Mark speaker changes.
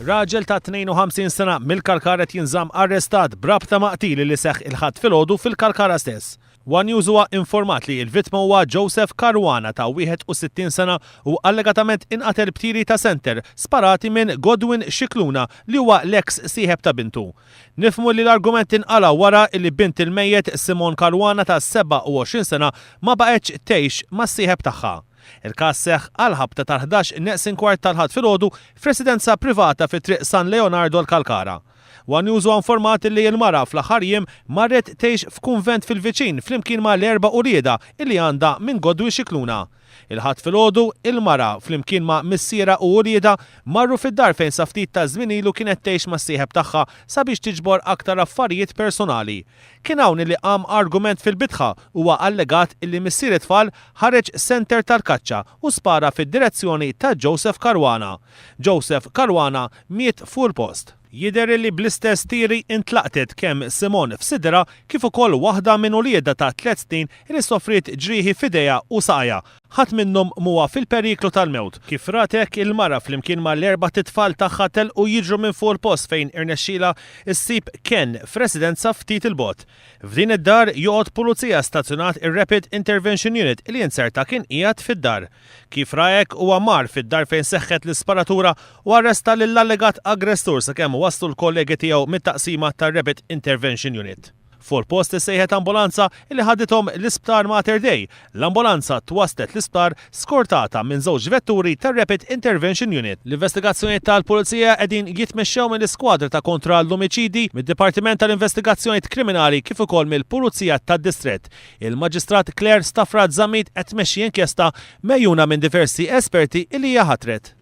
Speaker 1: Raġel ta' 52 sena mill-Kalkara qed jinżamm arrestat b'rabta ma' qtil li seħħ il-Ħadd filgħodu fil-Kalkara stess. One News huwa informat li l-vittma huwa Joseph Caruana ta' 61 sena u allegatament inqatel b'tiri ta' senter sparati minn Godwin Scicluna li huwa l-eks sieħeb ta' bintu. Nifhmu li l-argument inqala' wara li bint il-mejjet Simone Caruana ta' 27 sena ma baqgħetx tgħix mas-sieħeb tagħha. Il-każ seħħ għall-ħabta tal-ħdax neqsin kwart tal-Ħadd filgħodu f'residenza privata fi Triq San Leonardo l-Kalkara. One News huwa informat li l-mara fl-aħħar jiem marret tgħix f'kunvent fil-viċin flimkien ma' l-erba' uliedha li għandha minn Godwin Scicluna. Il-Ħadd filgħodu, il-mara flimkien ma' missierha u uliedha marru fid-dar fejn sa ftit taż-żmien ilu kienet tgħix mas-sieħeb tagħha sabiex tiġbor aktar affarijiet personali. Kien hawn illi qam argument fil-bitħa. Huwa allegat illi missier it-tfal ħareġ senter tal-kaċċa u spara fid-direzzjoni ta' Joseph Caruana. Joseph Caruana miet fuq il-post. Jidher illi bl-istess tiri intlaqtet kemm Simone f'sidirha kif ukoll waħda minn uliedha ta' tliet snin illi sofriet ġrieħi f'idejha u saqajha. Ħadd minnhom m'huwa fil-periklu tal-mewt. Kif rat hekk, il-mara flimkien mal-erbat itfal tagħha telqu jiġru minn fuq il-post fejn irnexxielha ssib kenn f'residenza ftit 'il bogħod. F'din id-dar joqgħod pulizija stazzjonat ir-Rapid Intervention Unit li inzerta kien qiegħed fid-dar. Kif ra hekk huwa mar fid-dar fejn seħħet l-isparatura u arresta lill-allegat aggressur sakemm waslu l-kollegi tiegħu mit-taqsima tar-Rapid Intervention Unit. Fuq il-post issejħet ambulanza li ħadithom l-Isptar Mater Dei. L-ambulanza twasslet l-isptar skortata minn żewġ vetturi tar-Rapid Intervention Unit. L-investigazzjonijiet tal-Pulizija qegħdin jitmexxew mill-Iskwadra ta' Kontra l-Omiċidji, mid-Dipartiment tal-Investigazzjonijiet Kriminali kif ukoll mill-Pulizija tad-Distrett. Il-Maġistrat Claire Stafrace Zammit qed tmexxi inkjesta megħjuna minn diversi esperti li hija ħatret.